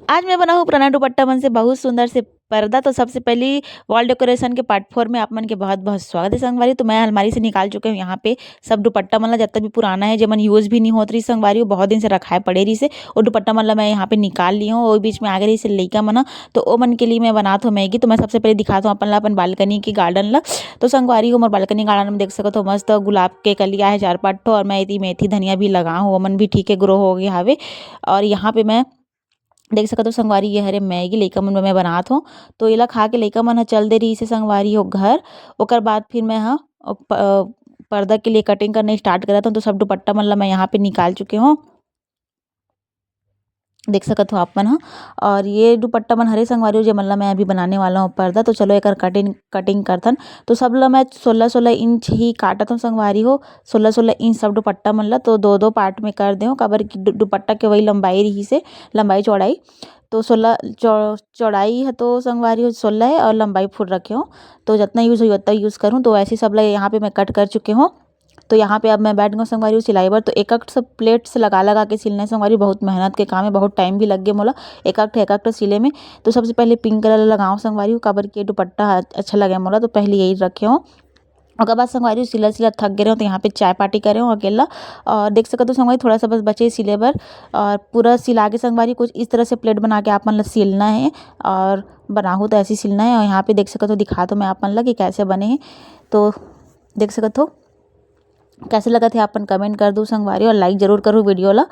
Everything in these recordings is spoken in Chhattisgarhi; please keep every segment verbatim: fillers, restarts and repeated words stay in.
आज मैं बनाहूँ पुराना दुपट्टा मन से बहुत सुंदर से पर्दा। तो सबसे पहली वॉल डेकोरेशन के पार्ट फोर में आप मन के बहुत बहुत स्वागत है संगवारी। तो मैं अलमारी से निकाल चुके हूँ यहाँ पे सब दुपट्टा मन ला, जब तक भी पुराना है, जेमन यूज़ भी नहीं होत रही संगवारी, वो बहुत दिन से रखाए पड़े रही से, वो दुपट्टा मन ला मैं यहाँ पे निकाल ली हूँ। वो बीच में आगे रही से लइका मन ह, तो ओ मन के लिए मैं बनात हूँ मैगी। तो मैं सबसे पहले दिखात हूँ अपन ला अपन बालकनी के गार्डन ला। तो संगवारी हो, मोर बालकनी गार्डन में देख सकत हो, मस्त गुलाब के कली आए हे चार पाँच ठो, और मैं इति मेथी धनिया भी लगा हूँ, ओमन भी ठीक है ग्रो हो गए हावे। और यहाँ पे मैं देख सकत हो संगवारी, ये हरे मैगी लइका मन बर मैं बनात हूँ। तो एला खा के लइका मन ह चल दे रही से संगवारी हो घर। ओकर बाद फिर मैं ह प-, पर्दा के लिए कटिंग करना स्टार्ट करत हूँ। तो सब दुपट्टा मन ला मैं यहाँ पे निकाल चुके हूँ, देख सकत हो आप मन ह। और ये दुपट्टा मन हरे संगवारी हो, जे मन ला मैं अभी बनाने वाला हूँ पर्दा। तो चलो एकर कटिंग कटिंग करथन। तो सब ला मैं सोलह सोलह इंच ही काटत हूँ संगवारी हो, सोलह सोलह इंच सब दुपट्टा मन ला। तो दो दो पार्ट में कर दे हूँ, काबर कि दु-, दुपट्टा के वही लंबाई रही से, लंबाई चौड़ाई। तो सोलह चौ-, चौड़ाई है तो संगवारी हो सोलह है और लंबाई फुट रखे हूँ। तो जितना यूज़ होई उतना यूज़ करूँ। तो ऐसे सब ला यहाँ पे मैं कट कर चुके हूँ। तो यहाँ पे अब मैं बैठ गई संगवारी हूँ सिलाई बर। तो एक एक सब प्लेट से लगा लगा के सिलना है संगवारी, बहुत मेहनत के काम है, बहुत टाइम भी लग गया मोला एक एक एक एक सिले में। तो सबसे पहले पिंक कलर लगाऊँ संगवारी हूँ, काबर के दुपट्टा ह-, अच्छा लगे मोला, तो पहले यही रखे हूँ। ओकर बाद संगवारी हूँ सिला सिला थक गए रहे हूँ, तो यहाँ पे चाय पार्टी करे हूँ अकेला। और देख सकत हो संगवारी, थोड़ा सा बस बचे सिले बर, और पूरा सिला के संगवारी कुछ इस तरह से प्लेट बना के आप मन ला सिलना है, और बनाहूँ तो ऐसे ही सिलना है। और यहाँ पे देख सकत हो, दिखा तो मैं आप मन ला कि कैसे बने हैं। तो देख सकत हो, कैसे लगत हे आप मन कमेंट कर दू संगवारी, और लाइक जरूर करू वीडियो ला।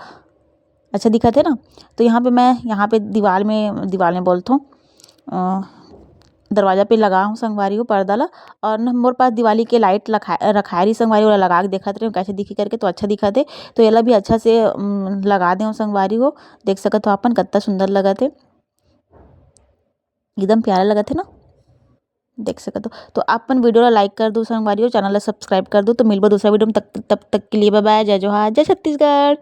अच्छा दिखत हे ना? तो यहाँ पे मैं, यहाँ पे दीवार में, दीवार में बोलत हूँ, अ, दरवाजा पे लगा हूँ संगवारी हो पर्दा ला। और न मोर पास दिवाली के लाइट लखा-, रखाए रही संगवारी, ओला लगा के देखत रहे हूँ कैसे दिखी करके, तो अच्छा दिखत हे। तो एला भी अच्छा से, उम, लगा दे हूँ संगवारी हो, देख सकत हो आप मन कत्ता सुंदर लगत हे, एकदम प्यारा लगत हे ना, देख सकत हो। तो आप मन वीडियो ला लाइक कर दो संगवारी हो, चैनल ला सब्सक्राइब कर दो। तो मिलबो दूसरा वीडियो में, तक, तब तक के लिए बाय बाय, जय जोहार, जय छत्तीसगढ़।